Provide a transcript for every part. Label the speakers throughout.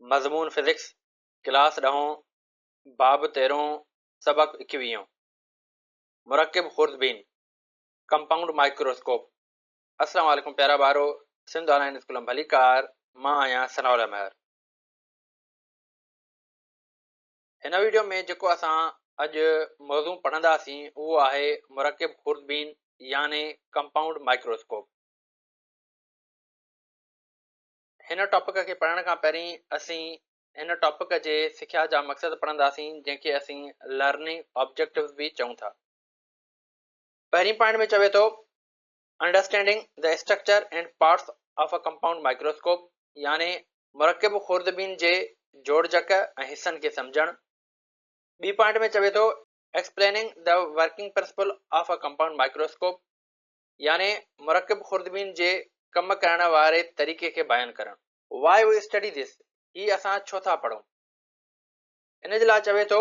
Speaker 1: مضمون physics, class ڏهون، باب تيرهون، سبق ايڪويهون، مرڪب خوردبين، ڪمپائونڊ مائڪروسڪوپ. السلام عليڪم پيارا ٻارو، سنڌ آن لائين اسڪول ۾ ڀليڪار، مان آهيان ثناء الله مهر. هن ويڊيو ۾ جيڪو اسان اڄ موضوع پڙهنداسين اهو آهي مرڪب خوردبين يعني ڪمپائونڊ مائڪروسڪوپ. هن ٽاپڪ کي پڙهڻ کان پهرين اسين هن ٽاپڪ جي سکيا جا مقصد پڙهنداسين جنهن کي اسين لرننگ آبجيڪٽوز به چئون ٿا. پهرين پوائنٽ ۾ چوي ٿو understanding the structure and parts of a compound microscope يعني مرڪب خوردبين جي جوڙجڪ ۽ حصن کي سمجهڻ. ٻي پوائنٽ ۾ چوي ٿو explaining the working principle of a compound microscope يعني مرڪب خوردبين جي ڪم ڪرڻ واري طريقي کي بيان ڪرڻ. Why we study this، هي اسان ڇو ٿا پڙهون؟ ان جي لاء چوي ٿو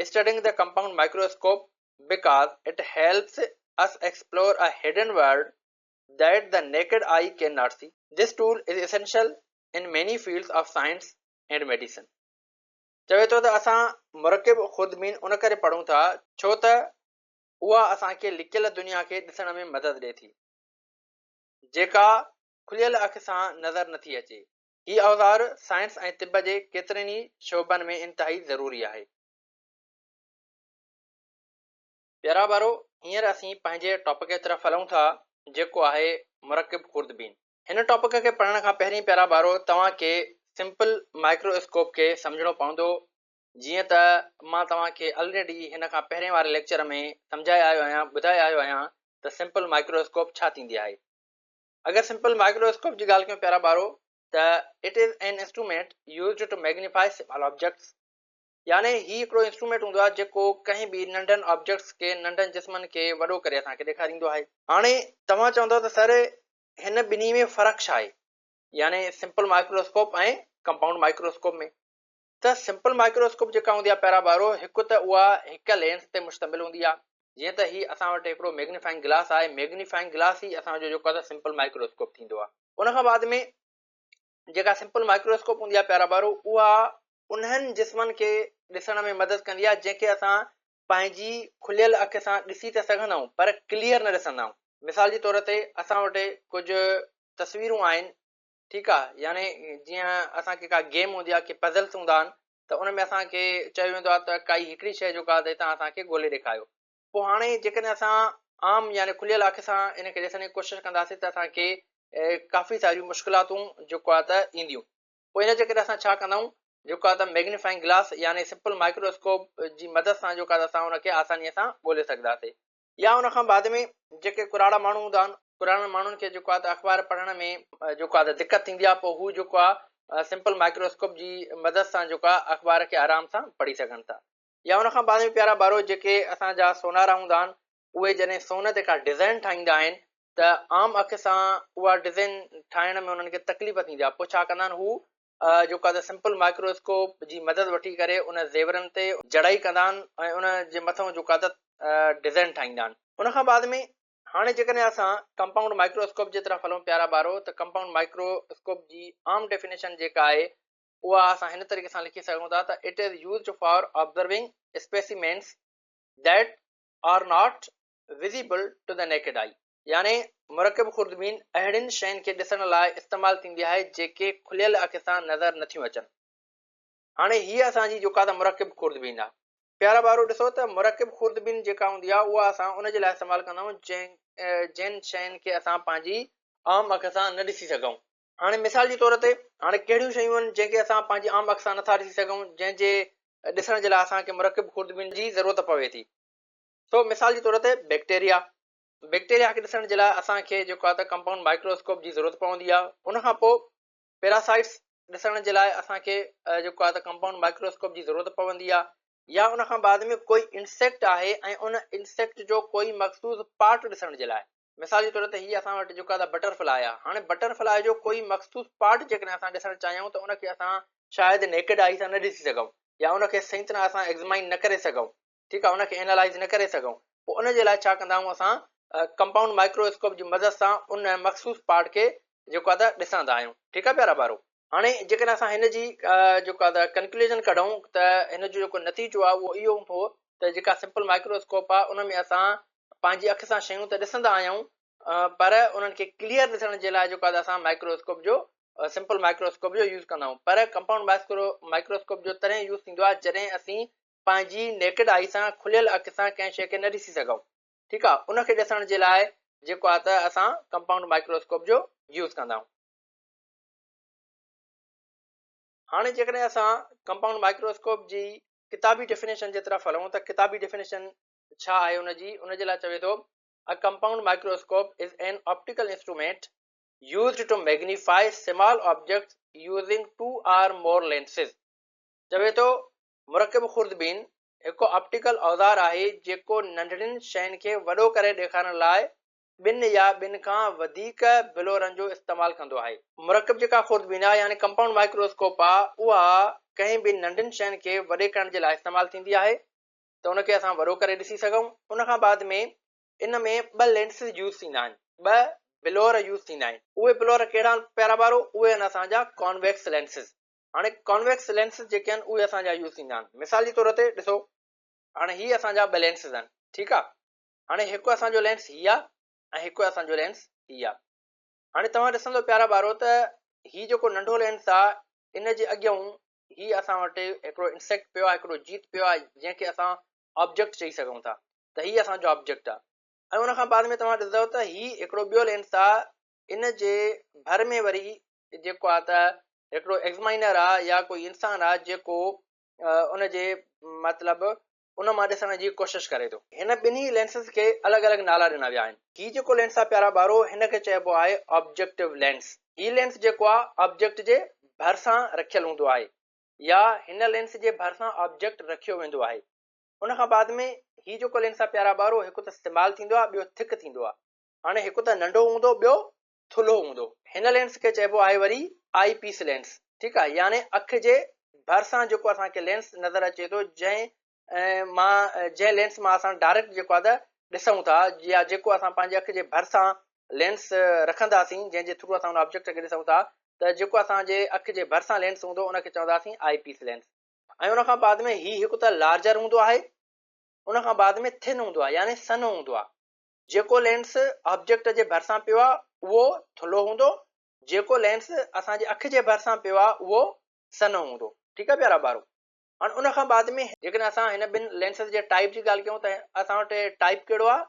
Speaker 1: Studying the compound microscope because it helps us explore a hidden world that the naked eye cannot see. This tool is essential in many fields of science and medicine. چوي ٿو ته اسان مرڪب خوردبين ان ڪري پڙهون ٿا ڇو ته اها اسان کي لڪيل دنيا کي ڏسڻ ۾ مدد ڏئي ٿي، جيڪا کليل اک سان نظر نٿي اچي. هي اوزار سائنس ۽ طب جي ڪيترن ئي شعبن ۾ انتهائي ضروري آهي. پيارا ٻارو، هينئر اسين پنهنجي ٽاپڪ جي طرف هلون ٿا، جيڪو آهي مرڪب خوردبين. هن ٽاپڪ کي پڙهڻ کان پهرين پيارا ٻارو، توهان کي سمپل مائڪرو اسڪوپ کي سمجهڻو پوندو جيئن ته مان توهان کي الريڊي هن کان پهرين واري ليڪچر ۾ سمجهائي آيو آهيان، ٻڌائي آيو آهيان ته سمپل مائڪرو اسڪوپ ڇا ٿيندي آهي. اگر سمپل مائڪرو اسڪوپ جي ڳالهه ڪيون پيارا ٻارو ته it is an instrument used to magnify small objects يعني هي هڪڙو انسٽرومينٽ هوندو آهي جيڪو ڪنهن به ننڍن آبجيڪٽس کي، ننڍن جسمن کي وڏو ڪري اسان کي ڏيکاريندو آهي. هاڻي توهان چوندؤ ته سر هن ٻنهي ۾ فرق ڇا آهي يعني simple micro scope ۽ compound micro scope ۾؟ ته سمپل مائڪرواسڪوپ جيڪا هوندي آهي پيارا ٻارو هڪ ته اها هڪ لينس تي مشتمل هوندي آهي جيئن ته هي اسان وٽ هڪڙو ميگنيفائنگ گلاس آهي ميگنيفائنگ گلاس ئي اسان جو جيڪو آهي سمپل مائڪرواسڪوپ ٿيندو آهي ان کان بعد ۾ جيڪا سمپل مائڪرواسڪوپ هوندي آهي پيارا ٻارو اها انهن جسمن کي ڏسڻ ۾ مدد ڪندي آهي جنهن کي اسان پنهنجي کليل اک سان ڏسي ته سگهندا آهيون پر ڪليئر نه ڏسندا آهيون مثال جي طور تي اسان وٽ ڪجهه تصويرون آهن ٺيڪ آ يعني جيئن اسان کي ڪا گيم هوندي آ ڪي پزلس هوندا آهن ته ان ۾ اسان کي چيو ويندو آ ته ڪائي هڪڙي شيء جيڪا آ هتان اسان کي ڳولي ڏيکاريو پوء هاڻي جيڪڏهن اسان عام يعني کليل اک سان ان کي ڏسڻ جي ڪوشش ڪنداسين ته اسان کي ڪافي ساريون مشڪلاتون جيڪو آ ته اينديون پوء ان جي ڪري اسان ڇا ڪندا آهيون جيڪو آ ته ميگنيفائنگ گلاس يعني سمپل مائڪروسڪوپ جي مدد سان جيڪو آ ته اسان ان کي آساني سان ڳولي سگهنداسين يا ان کان بعد ۾ جيڪي ڪراڙا ماڻهو هوندا آهن، ڪراڙن ماڻهن کي جيڪو آهي ته اخبار پڙهڻ ۾ جيڪو آهي ته دقت ٿيندي آهي پوء هو جيڪو آهي سمپل مائڪروسڪوپ جي مدد سان جيڪو آهي اخبار کي آرام سان پڙهي سگهن ٿا يا ان کان بعد ۾ پيارا ٻارو جيڪي اسان جا سونارا هوندا آهن اهي جڏهن سون تي ڪا ڊزائن ٺاهيندا آهن ته عام اک سان اها ڊزائن ٺاهڻ ۾ انهن کي تڪليف ٿيندي آهي پوء ڇا ڪندا آهن هو جيڪو آهي ته سمپل مائڪروسڪوپ جي مدد وٺي ڪري ان زيورن تي جڙائي ڪندا آهن ۽ ان جي مٿان جيڪو آهي ته ڊزائن ٺاهيندا آهن. ان کان بعد ۾ هاڻي جيڪڏهن اسان ڪمپائونڊ مائڪروسڪوپ جي طرف هلون پيارا ٻارو ته ڪمپائونڊ مائڪروسڪوپ جي عام ڊيفينيشن جيڪا آهي اها اسان هن طريقي سان لکي سگهون ٿا ته it is used for observing specimens that are not visible to the naked eye يعني مرڪب خوردبين اهڙين شين کي ڏسڻ لاء استعمال ٿيندي آهي جيڪي کليل اک سان نظر نٿيون اچن. هاڻي هيء اسان جي جيڪا ته مرڪب خوردبين آهي. پيارا ٻارو ڏسو ته مرڪب خوردبين جيڪا هوندي آهي اها اسان ان جي لاء استعمال ڪندا آهيون جنهن جن شين کي اسان پنهنجي عام اک سان نه ڏسي سگهون. هاڻي مثال جي طور تي هاڻي ڪهڙيون شيون آهن جنهن کي اسان پنهنجي عام اک سان نٿا ڏسي سگهون جنهن جي ڏسڻ جي لاء اسان کي مرڪب خوردبين جي ضرورت پوي ٿي. سو مثال جي طور تي بيڪٽيريا، بيڪٽيريا کي ڏسڻ جي لاء اسان کي جيڪو آهي ته ڪمپائونڊ مائڪروسڪوپ جي ضرورت پوندي آهي ان کان پوء پيراسائٽس ڏسڻ جي لاء اسان کي جيڪو آهي ته ڪمپائونڊ مائڪروسڪوپ جي ضرورت پوندي آهي يا ان کان بعد ۾ ڪوئي انسيڪٽ آهي ۽ ان انسيڪٽ جو ڪوئي مخصوص پارٽ ڏسڻ جي لاء مثال جي طور تي هي اسان وٽ جيڪو آهي ته بٽر فلاء آهي هاڻي بٽر فلاء جو ڪوئي مخصوص پارٽ جيڪڏهن اسان ڏسڻ چاهيون ته ان کي اسان شايد نيڪڊ آئي سان نه ڏسي سگهون يا ان کي صحيح طرح اسان ايگزمائن نه ڪري سگهون ٺيڪ آهي ان کي اينالائز نه ڪري سگهون پوء ان جي لاء ڇا ڪندا آهيون اسان ڪمپائونڊ مائڪرو اسڪوپ جي مدد سان ان مخصوص پارٽ کي جيڪو آهي ته ڏسندا آهيون ٺيڪ آهي پيارا ٻارو. هاڻي جيڪڏهن اسان هن جي جيڪو آهي ته ڪنڪلوزن ڪڍون ته هن جو جيڪو نتيجو آهي اهو اهو هوندو ته جيڪا سمپل مائڪروسڪوپ آهي ان ۾ اسان پنهنجي اک سان شيون ته ڏسندا آهيون پر انهن کي ڪليئر ڏسڻ جي لاء جيڪو آهي اسان مائڪروسڪوپ جو سمپل مائڪروسڪوپ جو يوز ڪندا آهيون پر ڪمپائونڊ مائڪروسڪوپ جو تڏهن يوز ٿيندو آهي جڏهن اسين پنهنجي نيڪڊ آئي سان کليل اک سان ڪنهن شيء کي نه ڏسي سگهون ٺيڪ آهي ان کي ڏسڻ جي لاء جيڪو آهي ته اسان ڪمپائونڊ مائڪروسڪوپ جو يوز ڪندا آهيون. هاڻي جيڪڏهن اسان ڪمپائونڊ مائڪروسڪوپ جي ڪتابي ڊيفينيشن جي طرف هلون ته ڪتابي ڊيفينيشن ڇا آهي ان جي ان جي لاء چوي ٿو A compound microscope is an optical instrument used to magnify small objects using two or more lenses. چوي ٿو مرڪب خوردبين هڪ آپٽيڪل اوزار آهي جيڪو ننڍڙين شين کي وڏو ڪري ڏيکارڻ لاء ٻن يا ٻن کان وڌيڪ بلورن جو استعمال ڪندو آهي. مرڪب جيڪا خوردبين آهي يعني ڪمپائونڊ مائڪروسڪوپ آهي اها ڪنهن به ننڍين شين کي وڏي ڪرڻ جي لاء استعمال ٿيندي آهي ته ان کي اسان وڏو ڪري ڏسي سگهون. ان کان بعد ۾ ان ۾ ٻه لينسز يوز ٿيندا آهن، ٻه بلور يوز ٿيندا آهن. اهي بلور ڪهڙا آهن پيارا ٻارو؟ اهي آهن اسان جا ڪانويڪس لينسز. هاڻي ڪانويڪس لينسز جيڪي آهن اهي اسان جا يوز ٿيندا آهن. مثال جي طور تي ڏسو هاڻي هي اسان جا ٻه لينسز آهن ٺيڪ آهي. هاڻي هڪ اسان جو لينس هي آ ۽ هڪ اسان جو لينس هي آ. هاڻي توهان ڏسندو پيارا ٻارو ته هي جيڪو ننڍو لينس آ ان جي اڳيئون هي اسان وٽ هڪڙو انسيڪٽ پيو آ هڪڙو جيت پيو آ جنهن کي اسان آبجيڪٽ چئي سگهون ٿا ته هي اسان جو آبجيڪٽ آ ۽ ان کان بعد ۾ توهان ڏسندو ته هي هڪڙو ٻيو لينس آ ان جي ڀر ۾ وري جيڪو آ ته هڪڙو ايگزمائنر آ يا ڪوئي انسان آ جيڪو ان جي مطلب ان مان ڏسڻ جي ڪوشش ڪري ٿو. هن ٻنهي لينسز کي الڳ الڳ نالا ڏنا ويا آهن. هي جيڪو لينس آهي پيارا ٻارو هن کي چئبو آهي آبجيڪٽو لينس. هي لينس جيڪو آهي آبجيڪٽ جي ڀرسان رکيل هوندو آهي يا هن لينس جي ڀرسان آبجيڪٽ رکيو ويندو آهي. ان کان بعد ۾ هي جيڪو لينس آهي پيارا ٻارو هڪ ته استعمال ٿيندو آهي ٻيو ٿڪ ٿيندو آهي. هاڻي هڪ ته ننڍو هوندو ٻيو ٿلهو هوندو. هن لينس کي چئبو آهي وري آئي پيس لينس ٺيڪ آهي يعني اک جي ڀرسان جيڪو اسان کي لينس نظر اچي ٿو جنهن مان جنهن لينس مان اسان ڊائريڪٽ جيڪو آهي ته ڏسون ٿا يا جيڪو اسان پنهنجي اک جي ڀرسان لينس رکنداسين جنهن جي ٿرو اسان ان آبجيڪٽ کي ڏسون ٿا ته جيڪو اسان جي اک جي ڀرسان لينس هوندو ان کي چونداسين آئي پيس لينس ۽ ان کان بعد ۾ هي هڪ ته لارجر هوندو آهي ان کان بعد ۾ ٿن هوندو آهي يعني سنهو هوندو آهي جيڪو لينس آبجيڪٽ جي ڀرسان پيو آهي اهو ٿلهو هوندو، جيڪو لينس اسان جي اک جي ڀرسان پيو آهي اهو سنهو هوندو. ٺيڪ آهي پيارا ٻارو. هاڻ ان کان بعد ۾ جيڪڏهن اسان هن ٻن لينسز جي ٽائيپ جي ڳالهه ڪيون ته اسان وٽ ٽائيپ ڪهڙو آهي؟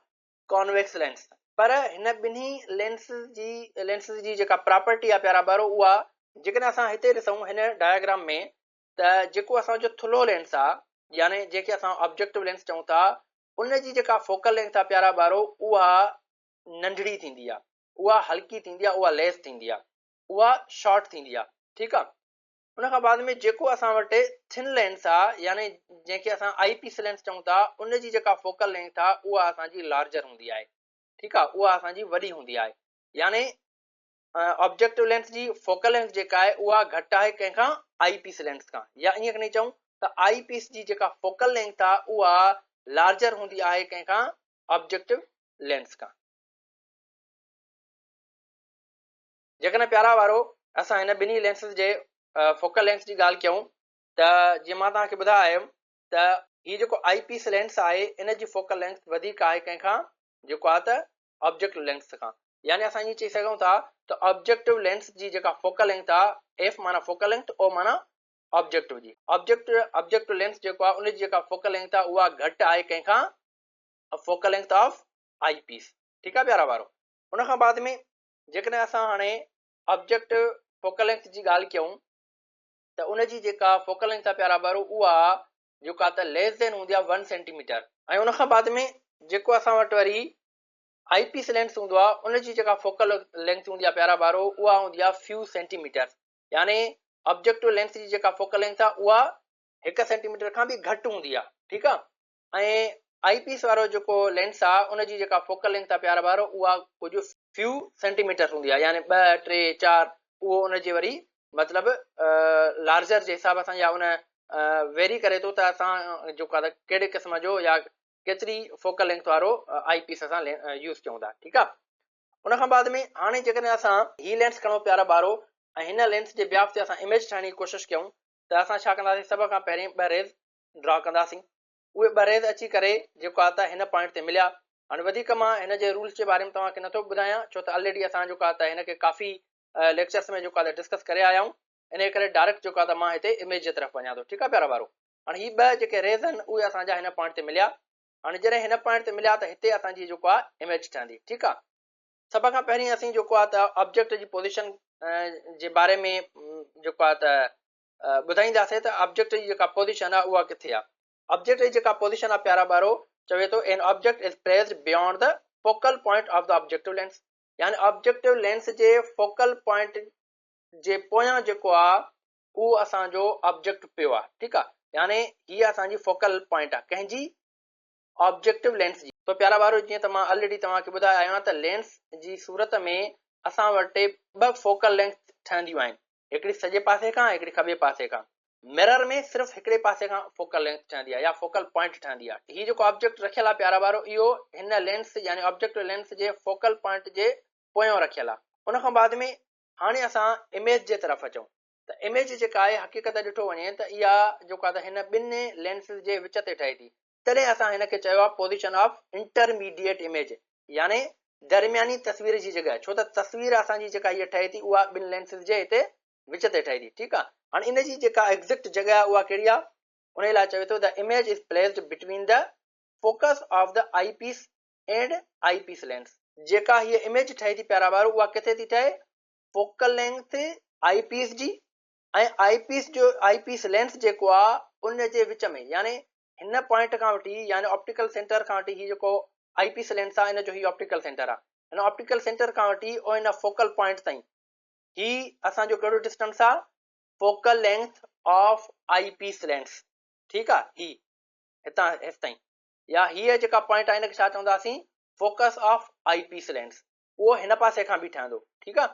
Speaker 1: ڪانويڪس لينس. پر هن ٻنهي لينسز جي لينسز جي جيڪا پراپرٽي آهي پيارا ٻارو اها جيڪڏهن اسان هتي ڏسون هن ڊاياگرام ۾ ته جيڪو اسان جو ٿلهو لينس آهي يعني جنهن کي اسان آبجيڪٽو لينس چئون ٿا ان جي جيڪا فوڪل لينٿ آ پيارا ٻارو اها ننڍڙي ٿيندي آ اها هلڪي ٿيندي آ اها ليس ٿيندي آ اها شارٽ ٿيندي آ ٺيڪ آ ان کان بعد ۾ جيڪو اسان وٽ ٿن لينس آ يعني جنهن کي اسان آئي پيس لينس چئون ٿا ان جي جيڪا فوڪل لينٿ آ اها اسان جي لارجر هوندي آهي ٺيڪ آ اها اسان جي وڏي هوندي آهي يعني آبجيڪٽو لينس جي فوڪل لينٿ جيڪا آهي اها گهٽ آهي ڪنهن کان آئي پيس لينس کان يا ائين کڻي چئون ته آئي پيس جي جيڪا فوڪل لينٿ آهي اها لارجر هوندي آهي ڪنهن کان آبجيڪٽو لينس کان. جيڪڏهن پيارا وارو اسان هن ٻنهي لينسز جي فوڪل لينٿ جي ڳالهه ڪيون ته جيئن مان توهان کي ٻڌايو آيم ته هي جيڪو آئي پيس لينس آهي ان جي فوڪل لينٿ وڌيڪ آهي ڪنهن کان جيڪو آهي ته آبجيڪٽو لينس کان يعني اسان ائين چئي سگهون ٿا ته آبجيڪٽو لينس جي جيڪا فوڪل لينٿ آهي ايف معنيٰ فوڪل لينٿ او معنيٰ آبجيڪٽو جي آبجيڪٽو لينس جيڪو آهي ان جي جيڪا فوڪل لينٿ آهي اها گهٽ آهي ڪنهن کان focal length of eye piece ٺيڪ آهي پيارا وارو ان کان بعد ۾ جيڪڏهن اسان هاڻي آبجيڪٽو فوڪل لينٿ جي ڳالهه ڪيون ته ان جي جيڪا فوڪل لينٿ آهي پيارا ٻارو اها جيڪا ته ليس دين هوندي آهي 1 سينٽي ميٽر ۽ ان کان بعد ۾ جيڪو اسان وٽ وري آئي پيس لينس هوندو آهي ان جي جيڪا فوڪل لينٿ هوندي آهي پيارا ٻارو اها هوندي آهي فيو سينٽي ميٽر يعني آبجيڪٽو لينس جي جيڪا فوڪل لينٿ آهي اها هڪ سينٽي ميٽر کان به گهٽ هوندي آهي ٺيڪ آهي ۽ آئي پيس وارو جيڪو لينس آهي ان جي جيڪا فوڪل لينٿ آهي پيارا ٻارو اها ڪجهه فيو سينٽي ميٽر هوندي آهي يعني 2 3 4 اهو ان جي وري مطلب لارجر جي حساب سان يا ان ويري ڪري ٿو ته اسان جيڪو آهي ڪهڙي قسم جو يا ڪيتري فوڪل لينٿ وارو آئي پيس اسان يوز ڪيون ٿا ٺيڪ آ ان کان بعد ۾ هاڻي جيڪڏهن اسان هي لينس کڻو پيارا ٻارو ۽ هن لينس جي بياف تي اسان اميج ٺاهڻ جي ڪوشش ڪيون ته اسان ڇا ڪنداسين سڀ کان پهرين ٻه ريز ڊرا ڪنداسين اهي ٻه ريز اچي ڪري جيڪو آهي ته هن پوائنٽ تي مليا. هاڻي وڌيڪ مان هن جي رولز جي باري ۾ توهان کي نٿو ٻڌايان ڇو ته الريڊي اسان جيڪو آهي ته هن کي ڪافي ليڪچرس ۾ جيڪو آهي ته ڊسڪس ڪري آيا آهيون انهي ڪري ڊائريڪٽ جيڪو آهي ته مان هتي اميج جي طرف وڃان ٿو ٺيڪ آهي پيارا ٻارو. هاڻي هي ٻه جيڪي ريز آهن اهي اسان جا هن پوائنٽ تي مليا. هاڻي جڏهن هن پوائنٽ تي مليا ته هتي اسان جي جيڪو آهي اميج ٺهندي ٺيڪ آهي. سڀ کان پهرين اسين جيڪو آهي ته آبجيڪٽ جي پوزيشن جي باري ۾ جيڪو آهي ته ٻڌائينداسين ته آبجيڪٽ جي جيڪا پوزيشن آهي اها ڪٿي آهي. آبجيڪٽ جي جيڪا پوزيشن آهي پيارا ٻارو چوي ٿو an object is placed beyond the focal point of the objective lens يعني آبجيڪٽو لينس جي فوڪل پوائنٽ جي پويان جيڪو آهي اهو اسان جو آبجيڪٽ پيو آهي ٺيڪ آهي يعني هي اسان جي فوڪل پوائنٽ آهي ڪنهن جي آبجيڪٽو لينس جي. سو پيارا ٻارو جيئن ته مان الريڊي توهان کي ٻڌائي آيو آهيان ته لينس جي صورت ۾ اسان وٽ ٻه فوڪل لينٿ ٺهنديون آهن هڪڙي سڄي پاسي کان هڪڙي کٻي پاسي کان. مرر ۾ صرف هڪڙي پاسي کان فوڪل لينٿ ٺهندي آهي يا فوڪل پوائنٽ ٺهندي آهي. هي جيڪو آبجيڪٽ رکيل آهي پيارا ٻارو اهو هن لينس يعني آبجيڪٽو لينس جي فوڪل پوائنٽ جي پويان رکيل آهي. ان کان بعد ۾ هاڻي اسان اميج جي طرف اچون ته اميج جيڪا آهي حقيقت ڏٺو وڃي ته اها جيڪو آهي ته هن ٻن لينسز جي وچ تي ٺهي ٿي تڏهن اسان هن کي چيو آهي پوزيشن آف انٽرميڊيٽ اميج يعني درمياني تصوير جي جڳهه ڇو ته تصوير اسان جي جيڪا هيء ٺهي ٿي اها ٻن لينسز جي هتي وچ تي ٺهي ٿي ٺيڪ آهي هاڻي ان جي جيڪا ايگزيڪٽ جڳهه آهي اها ڪهڙي آهي ان لاء چوي ٿو the image is placed between the focus of the eyepiece and eyepiece lens. جيڪا هيء اميج ٺهي ٿي پيارا ٻارو اها ڪٿي ٿي ٺهي فوڪل لينٿ آئي پيس جي ۽ آئي پيس جو آئي پيس لينس جيڪو آ ان جي وچ ۾ يعني هن پوائنٽ کان وٺي يعني آپٽيڪل سينٽر کان وٺي هي جيڪو آئي پيس لينس آ ان جو هي آپٽيڪل سينٽر آ هن آپٽيڪل سينٽر کان وٺي او هن فوڪل پوائنٽ تائين هي اسان جو ڪهڙو ڊسٽنس آ focal length of eyepiece lens ٺيڪ آ هي هتان هيستائين يا هي جيڪا پوائنٽ آ ان کي ڇا چونداسين focus of eyepiece lens اهو هن پاسي کان به ٺهندو ٺيڪ آ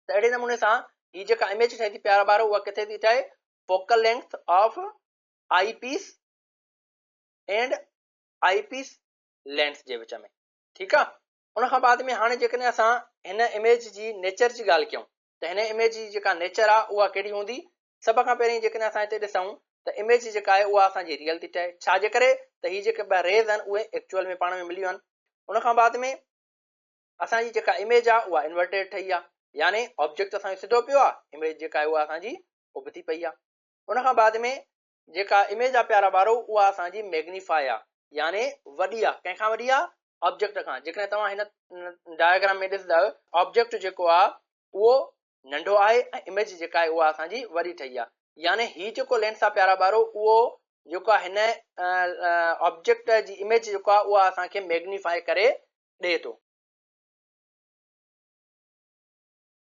Speaker 1: ته اهڙي نموني سان هي جيڪا اميج ٺهي ٿي پيارا ٻارو اها ڪٿي ٿي ٺهي focal length of eyepiece and eyepiece lens جي وچ ۾ ٺيڪ آ ان کان بعد ۾ هاڻي جيڪڏهن اسان هن اميج جي نيچر جي ڳالهه ڪيون ته هن اميج جي جيڪا نيچر آ اها ڪهڙي هوندي سڀ کان پهرين جيڪڏهن اسان هتي ڏسون ته اميج جيڪا آهي اها اسان جي ريئل ٿي ٺهي ڇا جي ڪري ته هي جيڪي ٻه ريز آهن اهي ايڪچوئل ۾ پاڻ ۾ مليون آهن ان کان بعد ۾ اسان جي جيڪا اميج آ اها انورٽيڊ ٺهي آ يعني آبجيڪٽ اسان جو سڌو پيو آ اميج جيڪا آهي اها اسان جي ابتي پئي آ ان کان بعد ۾ جيڪا اميج آ پيارا ٻارو اها اسان جي ميگنيفائي آ يعني وڏي آ ڪنهن کان وڏي آ آبجيڪٽ کان جيڪڏهن توهان هن ڊائگرام ۾ ڏسندؤ آبجيڪٽ جيڪو آ اهو ننڍو آهي ۽ اميج جيڪا آهي اها اسان جي وڏي ٺهي آ يعني هي جيڪو لينس آ پيارا ٻارو اهو جيڪو آ هن آبجيڪٽ جي اميج جيڪو آ اها اسان کي ميگنيفائي ڪري ڏئي ٿو.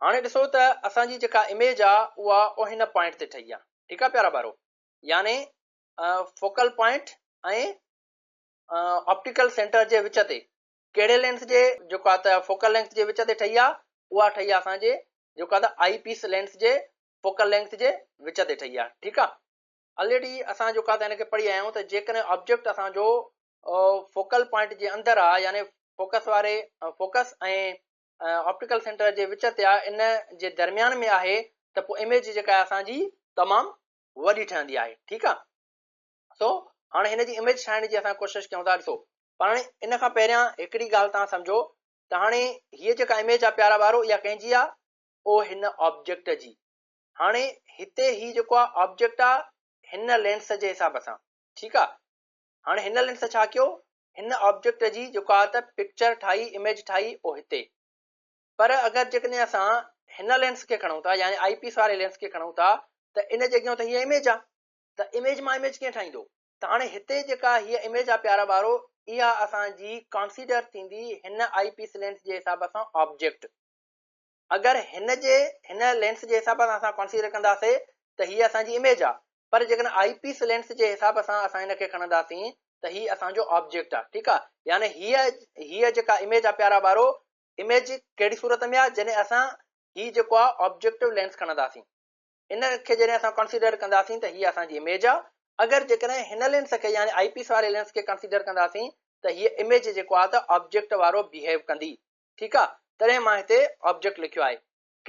Speaker 1: هاڻي ڏسو ته اسان جي جيڪا اميج آ اها هن پوائنٽ تي ٺهي آ ٺيڪ آ پيارا ٻارو يعني فوڪل پوائنٽ ۽ آپٽيڪل سينٽر جي وچ تي ڪهڙي لينس جي جيڪو آ ته فوڪل لينٿ جي وچ تي ٺهي آ اها ٺهي آ اسان جي جيڪو آ ته آئي پيس لينس جي فوڪل لينٿ جي وچ تي ٺهي آ ٺيڪ آ الريڊي اسان جيڪو آ ته هن کي پڙهي آيا آهيون ته جيڪڏهن آبجيڪٽ اسان جو فوڪل پوائنٽ جي اندر آ يعني فوڪس واري فوڪس ۽ آپٽيڪل سينٽر جي وچ تي آ ان جي درميان ۾ آهي ته پوء اميج جيڪا آهي اسان جي تمام وڏي ٺهندي آهي ٺيڪ آ سو هاڻي هن جي اميج ٺاهڻ جي اسان ڪوشش ڪيون ٿا ڏسو پر هاڻي ان کان پهريان هڪڙي ڳالهه تان سمجهو ته هاڻي هيء جيڪا اميج آ پيارا ٻارو اها ڪنهن جي آ او هن آبجيڪٽ جي هاڻي هتي هي جيڪو آ آبجيڪٽ آ هن لينس جي حساب سان ٺيڪ آ هاڻي هن لينس ڇا ڪيو هن آبجيڪٽ جي جيڪو آ ته پڪچر ٺاهي اميج ٺاهي او هتي پر اگر جيڪڏهن اسان هن لينس کي کڻون ٿا يعني آئي پيس واري لينس کي کڻون ٿا ته ان جي اڳيان ته هي اميج آ ته اميج مان اميج ڪيئن ٺاهيندو ته هاڻي هتي جيڪا هي اميج آ پيارا ٻارو اها اسان جي ڪانسيڊر ٿيندي هن آئي پيس لينس جي حساب سان آبجيڪٽ اگر هن جي هن لينس جي حساب سان اسان ڪنسيڊر ڪنداسي ته هي اسان جي اميج آ پر جيڪڏهن آئي پيس لينس جي حساب سان اسان هن کي کڻنداسين ته هي اسان جو آبجيڪٽ آ ٺيڪ آ يعني هي هي جيڪا اميج آ پيارا ٻارو اميج ڪهڙي صورت ۾ آ جڏهن اسان هي جيڪو آ آبجيڪٽو لينس کڻنداسين ان کي جڏهن اسان ڪنسيڊر ڪنداسين ته هي اسان جي اميج آ اگر جيڪڏهن هن لينس کي يعني آئي پيس واري لينس کي ڪنسيڊر ڪنداسين ته هي اميج جيڪو آ ته آبجيڪٽ وارو بيهيو ڪندي ٺيڪ آ تڏهن مان هتي آبجيڪٽ لکيو آهي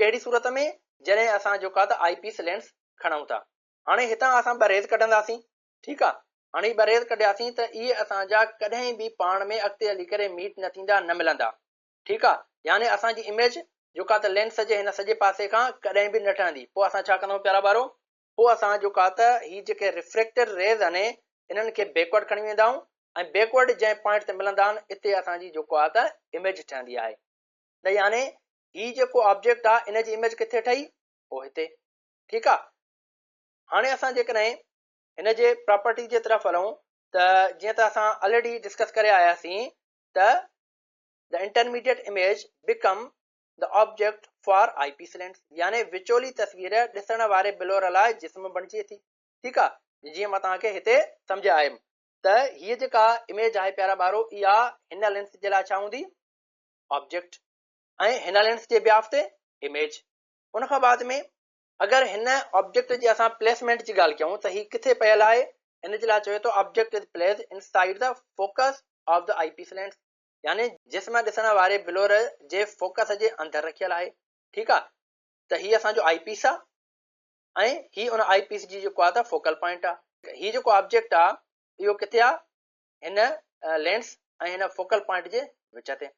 Speaker 1: ڪهڙي صورت ۾ جڏهن اسان جيڪو آهي ته آئي پيس لينس کڻون ٿا. هاڻي هتان اسان ٻه ريز ڪڍنداسين، ٺيڪ آ. هاڻي هي ٻه ريز ڪڍياسين ته اهي اسان جا ڪڏهن به پاڻ ۾ اڳتي هلي ڪري ميٽ نه ٿيندا، نه ملندا، ٺيڪ آ. يعني اسان جي اميج جيڪا ته لينس جي هن سڄي پاسي کان ڪڏهن به نه ٺهندي. پوء اسان ڇا ڪندائون پيارا ٻارو؟ پوء اسان جيڪا ته هي جيڪي ريفريڪٽيڊ ريز آهن انهن کي بيڪورڊ کڻي ويندا آهيون ۽ بيڪورڊ جنهن پوائنٽ تي ملندا آهن اتي اسان جي جيڪو آ ته اميج ٺهندي آهي. ته يعني هي جيڪو آبجيڪٽ آ ان جي اميج ڪٿي ٺهي؟ پوء هتي. ٺيڪ آ. هاڻي اسان جيڪڏهن هن جي پراپرٽي جي طرف هلون ته جيئن ته اسان الريڊي ڊسڪس ڪري آياسين ته the intermediate image become the object for eyepiece lens يعني وچولي تصوير ڏسڻ واري بلور لاء جسم بڻجي ٿي. ٺيڪ آ. جيئن مان توهان کي هتي سمجهايم آيم ته هيء جيڪا اميج آهي پيارا ٻارو اها هن لينس جي لاء ڇا هوندي؟ آبجيڪٽ ۽ هن لينس جي بيهاف تي اميج. ان کان بعد ۾ اگر هن آبجيڪٽ جي اسان پليسمينٽ جي ڳالهه ڪيون ته هي ڪٿي پيل آهي ان جي لاء چوي ٿو object is placed inside the focus of the eyepiece lens يعني جسم ڏسڻ واري بلور جي فوڪس جي اندر رکيل آهي. ٺيڪ آ ته هي اسان جو آئي پيس آ ۽ هي ان آئي پيس جي جيڪو آ ته فوڪل پوائنٽ آ. هي جيڪو آبجيڪٽ آ اهو ڪٿي آ؟ هن لينس ۽ هن فوڪل پوائنٽ جي وچ تي.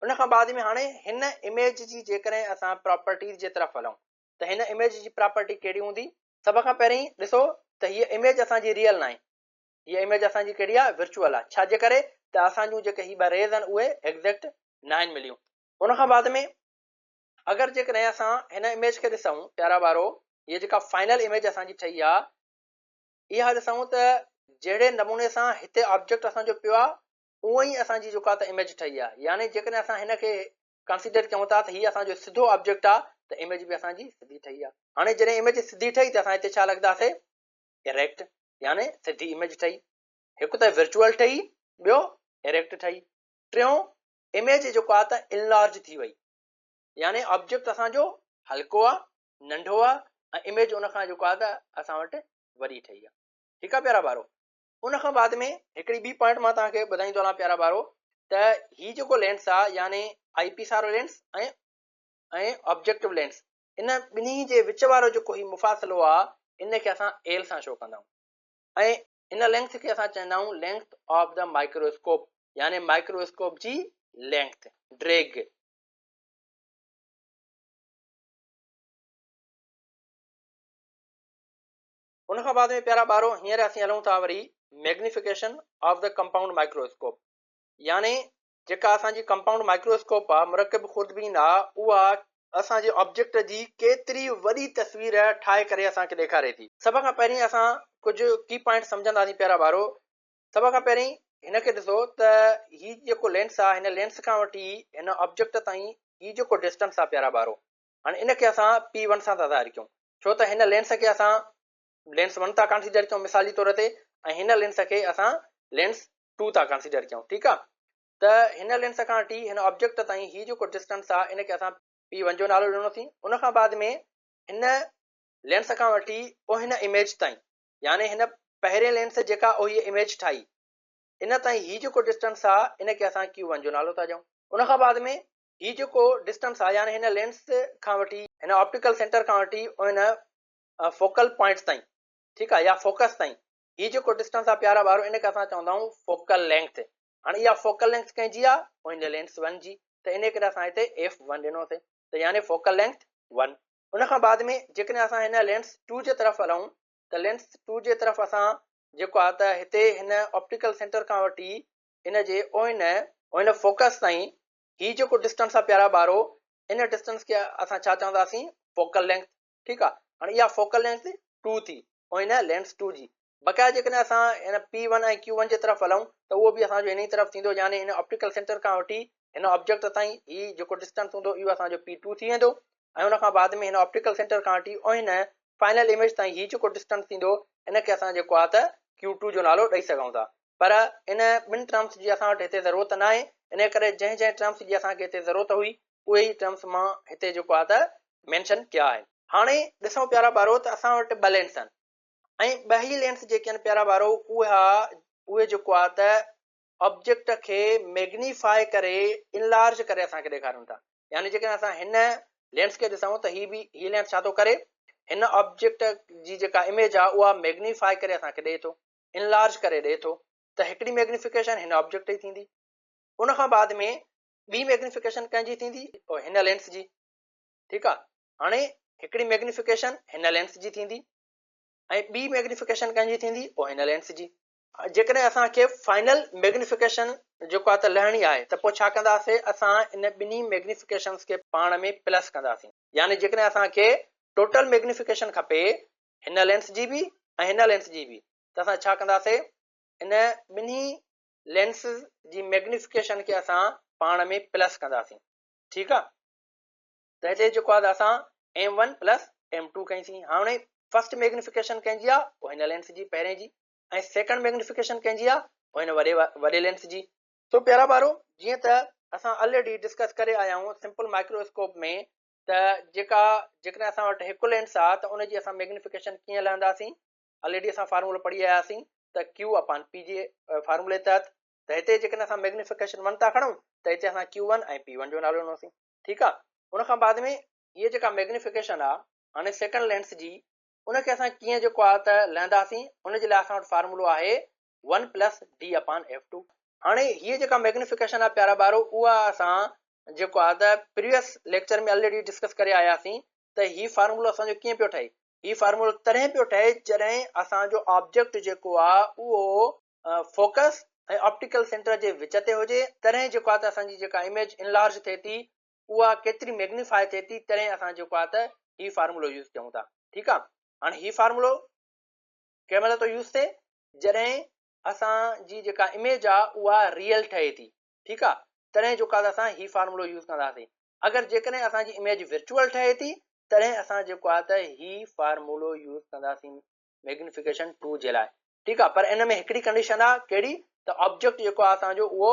Speaker 1: ان کان بعد ۾ هاڻي هن اميج جي جيڪڏهن اسان پراپرٽيز جي طرف هلون ته هن اميج جي پراپرٽي ڪهڙي هوندي؟ سڀ کان پهرين ڏسو ته هيء اميج اسان جي ريئل ناهي، هيء اميج اسان جي ڪهڙي آهي؟ ورچوئل آهي، ڇا جي ڪري ته اسان جون جيڪي هي ٻه ريز آهن اهي ايگزيڪٽ ناهن مليون. ان کان بعد ۾ اگر جيڪڏهن اسان هن اميج کي ڏسون پيارا ٻارو، هيء جيڪا فائنل اميج اسان جي ٺهي آهي اها ڏسون ته جهڙي نموني سان هتي آبجيڪٽ اسان جو پيو آهي اونئن ئي اسان جي جيڪا ته اميج ٺهي آهي يعني جيڪڏهن اسان هن کي ڪنسيڊر ڪيون ٿا ته هي اسان جو سڌو آبجيڪٽ آهي ته اميج به اسان جي سڌي ٺهي آهي. هاڻي جڏهن اميج سڌي ٺهي ته اسان هتي ڇا لکنداسي اريڪٽ يعني سڌي اميج ٺهي. هڪ ته ورچوئل ٺهي ٻيو اريڪٽ ٺهي. ٽيون اميج جيڪو آهي ته انلارج ٿي وئي يعني آبجيڪٽ اسان جو هلڪو آهي ننڍو آهي ۽ اميج ان کان جيڪو آهي ته اسان وٽ وڏي ٺهي آهي. ٺيڪ آهي پيارا ٻارو. ان کان بعد ۾ هڪڙي ٻي پوائنٽ مان توهان کي ٻڌائيندو هلان پيارا ٻارو ته هي جيڪو لينس آ يعني آئي پيس وارو لينس ۽ ۽ آبجيڪٽو لينس ان ٻنهي جي وچ وارو جيڪو هي مفاصلو آ ان کي اسان ايل سان شو ڪندا آهيون ۽ ان لينٿ کي اسان چوندا آهيون لينٿ آف the microscope يعني مائڪروسڪوپ جي لينٿ ڊريگهه. ان کان بعد ۾ پيارا ٻارو هينئر اسين هلون ٿا وري magnification of the compound microscope يعني جيڪا اسان جي ڪمپائونڊ مائڪروسڪوپ آ مرڪب خوردبين آ اها اسان جي آبجيڪٽ جي ڪيتري وڏي تصوير ٺاهي ڪري اسان کي ڏيکاري ٿي. سڀ کان پهرين اسان ڪجهه ڪي پوائنٽ سمجهنداسين پيارا ٻارو. سڀ کان پهرين هن کي ڏسو ته هي جيڪو لينس آ هن لينس کان وٺي هن آبجيڪٽ تائين هي جيڪو ڊسٽنس آ پيارا ٻارو هاڻي ان کي اسان پي ون سان ٿا ظاهر ڪيون ڇو ته هن لينس کي اسان لينس ون ٿا ڪنسيڊر ڪيون مثالي طور تي ۽ هن لينس کي اسان لينس ٽو ٿا ڪنسيڊر ڪيون ٺيڪ آ ته هن لينس کان وٺي هن آبجيڪٽ تائين هي جيڪو ڊسٽنس آ ان کي اسان پي ون جو نالو ڏنوسين ان کان بعد ۾ هن لينس کان وٺي او هن اميج تائين يعني هن پهرين لينس جيڪا او هي اميج ٺاهي ان تائين هي جيڪو ڊسٽنس آ ان کي اسان ڪيو ون جو نالو ٿا ڏيون ان کان بعد ۾ هي جيڪو ڊسٽنس آهي يعني هن لينس کان وٺي هن آپٽيڪل سينٽر کان وٺي هن فوڪل پوائنٽ تائين ٺيڪ آهي يا فوڪس تائين هي جيڪو ڊسٽنس آهي پيارا ٻارو ان کي اسان چوندا آهيون فوڪل لينٿ. هاڻي اها فوڪل لينٿ ڪنهن جي آهي؟ هن لينس ون جي ته ان ڪري اسان هتي ايف ون ڏنوسين ته يعني فوڪل لينٿ ون. ان کان بعد ۾ جيڪڏهن اسان هن لينس ٽو جي طرف هلون ته لينس ٽو جي طرف اسان جيڪو آهي ته هتي هن آپٽيڪل سينٽر کان وٺي ان جي اوهن فوڪس تائين هي جيڪو ڊسٽنس آ پيارا ٻارو ان ڊسٽنس کي اسان ڇا چونداسين فوڪل لينٿ ٺيڪ آ هاڻي اها فوڪل لينٿ 2 ٿي ان لينس 2 جي بقايا جيڪڏهن اسان هن پي ون ۽ ڪيو ون جي طرف هلون ته اهو به اسان جو انهي طرف ٿيندو يعني هن آپٽيڪل سينٽر کان وٺي هن آبجيڪٽ تائين هي جيڪو ڊسٽنس هوندو اهو اسان جو پي ٽو ٿي ويندو ۽ ان کان بعد ۾ هن آپٽيڪل سينٽر کان وٺي هن فائنل اميج تائين هي جيڪو ڊسٽنس ٿيندو ان کي اسان جيڪو آ ته ڪيو ٽو جو نالو ڏئي سگهون ٿا پر ان ٻن ٽرمس جي اسان وٽ هتي ضرورت ناهي، انهيء ڪري جنهن جنهن ٽرمس جي اسان کي هتي ضرورت هئي، اهي ئي ٽرمس مان هتي جيڪو آهي ته مينشن ڪيا آهن. هاڻي ڏسو پيارا ٻارو ته اسان وٽ ٻه لينس آهن ۽ ٻه ئي لينس جيڪي آهن پيارا ٻارو اها اهي جيڪو آهي ته آبجيڪٽ کي ميگنيفائي ڪري انلارج ڪري اسان کي ڏيکارين ٿا. يعني جيڪڏهن اسان هن لينس کي ڏسون ته هي به هي لينس ڇا ٿو ڪري؟ هن آبجيڪٽ جي جيڪا اميج آهي اها ميگنيفائي ڪري اسان کي ڏئي ٿو، انلارج ڪري ڏئي ٿو ته هڪڙي ميگنيفڪيشن هن آبجيڪٽ جي ٿيندي. ان کان بعد ۾ ٻي ميگنيفڪيشن ڪنهن جي ٿيندي؟ هن لينس جي. ٺيڪ آهي، هاڻي هڪڙي ميگنيفڪيشن هن لينس جي ٿيندي ۽ ٻي ميگنيفڪيشن ڪنهن جي ٿيندي؟ اهو هن لينس جي. جيڪڏهن اسان کي فائنل ميگنيفڪيشن جيڪو آهي ته لهڻي آهي ته پوء ڇا ڪنداسين اسان ان ٻنهي ميگنيفڪيشنس کي پاڻ ۾ پلس ڪنداسين يعني جيڪڏهن اسان کي ٽوٽل ميگنيفڪيشن کپي هن لينس جي به ۽ هن لينس جي به ته اسان ڇا ڪنداسين ان ٻنهي لينسز جي ميگنيفڪيشن کي اسان پاڻ ۾ پلس ڪنداسين ٺيڪ آهي ته هتي جيڪو آهي اسان M one plus M two ڪئيسين. هاڻي فرسٽ ميگنيفڪيشن ڪنهن جي آهي؟ اهو هن لينس جي پهرين جي ۽ سيڪنڊ ميگنيفڪيشن ڪنهن جي آهي؟ اهو هن وڏي وڏي لينس جي. سو پيارا ٻارو جيئن ته اسان الريڊي ڊسڪس ڪري آيا آهيون سمپل مائڪرواسڪوپ ۾ ته جيڪا جيڪڏهن اسان وٽ هڪ لينس آهي ته ان جي اسان ميگنيفڪيشن ڪيئن لهنداسين؟ الريڊي اسان فارمولو پڙهي آياسين ته ڪيو اپان پي جي فارمولي تحت ته هتي جيڪڏهن اسان ميگنيفڪيشن ون ٿا کڻون ته هتي اسان ڪيو ون ۽ پي ون جو نالو ڏنوسين. ٺيڪ آ ان کان بعد ۾ هيء جيڪا ميگنيفڪيشن آ هاڻي سيڪنڊ لينس جي ان کي اسان ڪيئن جيڪو آ ته لهنداسين ان جي لاء اسان وٽ فارمولو آهي one plus D upon F two. هاڻي هيء جيڪا ميگنيفڪيشن آ پيارا ٻارو اها اسان جيڪو آ ته پريويس ليڪچر ۾ الريڊي ڊسڪس ڪري آياسين ته هي فارمولو اسان جو ڪيئن پيو ٺهي هي فارمولو تڏهن پيو ٺهي جڏهن اسان جو آبجيڪٽ جيڪو آ اهو فوڪس ۽ آپٽيڪل سينٽر جي وچ تي هجي تڏهن جيڪو آهي ته اسان جي جيڪا اميج انلارج ٿئي ٿي اها ڪيتري ميگنيفائي ٿئي ٿي تڏهن اسان جيڪو آهي ته هي فارمولو يوز ڪيون ٿا ٺيڪ آهي هاڻي هي فارمولو ڪنهن مهل ٿو يوز ٿئي جڏهن اسان جي جيڪا اميج آهي اها ريئل ٺهي ٿي ٺيڪ آهي تڏهن جيڪو آهي اسان هي فارمولو يوز ڪنداسين اگر جيڪڏهن اسان جي اميج ورچوئل ٺهي ٿي تڏهن اسان جيڪو آهي ته هي فارمولو يوز ڪنداسين ميگنيفڪيشن ٽو جي لاء ٺيڪ آ پر ان ۾ هڪڙي ڪنڊيشن آ ڪهڙي ته آبجيڪٽ جيڪو آ اسان جو اهو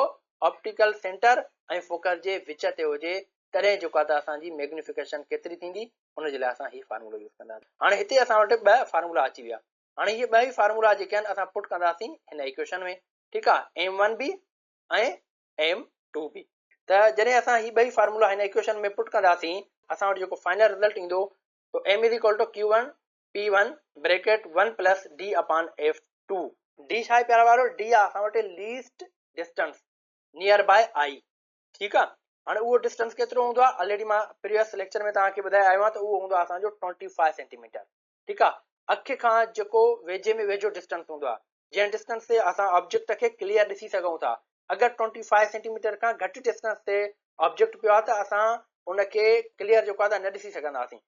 Speaker 1: آپٽيڪل سينٽر ۽ فوڪس جي وچ تي هجي تڏهن جيڪو آ ته اسان جي ميگنيفڪيشن ڪيتري ٿيندي ان جي لاء اسان هي فارمولو يوز ڪنداسين هاڻي هتي اسان وٽ ٻه فارمولا اچي ويا هاڻي هي ٻه ئي فارمولا جيڪي آهن اسان پٽ ڪنداسين هن ايڪويشن ۾ ٺيڪ آ ايم ون به ۽ ايم ٽو به ته جڏهن اسان هي ٻئي فارمولا هن ايڪويشن ۾ پٽ ڪنداسين اسان وٽ جيڪو فائنل رزلٽ ايندو تو M is equal to Q one P one bracket one plus D upon F two. D ڇا آهي پيارا ٻارو؟ ڊي آهي اسان وٽ ليسٽ ڊسٽنس نيئر باء آئي ٺيڪ آهي هاڻي اهو ڊسٽنس ڪيترو هوندو آهي آلريڊي مان پريويس ليڪچر ۾ توهان کي ٻڌائي آيو آهيان ته اهو هوندو آهي اسان جو 25 سينٽي ميٽر ٺيڪ آهي اک کان جيڪو ويجهي ۾ ويجهو ڊسٽنس هوندو آهي جنهن ڊسٽنس تي اسان آبجيڪٽ کي ڪليئر ڏسي سگهون ٿا اگر 25 سينٽي ميٽر کان گهٽ ڊسٽنس تي آبجيڪٽ پيو آهي ته اسان ان کي ڪليئر جيڪو آهي نه ڏسي سگهنداسين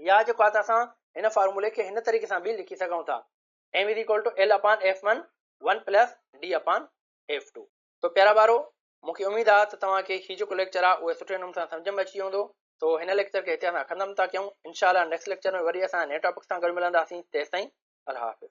Speaker 1: يا جيڪو آهي ته اسان هن فارمولي کي هن طريقي سان به لکي سگهون ٿا M is equal to L upon F1 1 plus D upon F2. تو پيارا ٻارو مون کي اميد آهي ته توهان کي هي جيڪو ليڪچر آهي اهي سٺي نموني سان سمجهه ۾ اچي ويو هوندو سو هن ليڪچر کي هتي اسان ختم ٿا ڪيون انشاء الله نيڪسٽ ليڪچر ۾ وري اسان نئين ٽاپڪ سان گڏ ملنداسين تيستائين الله حافظ.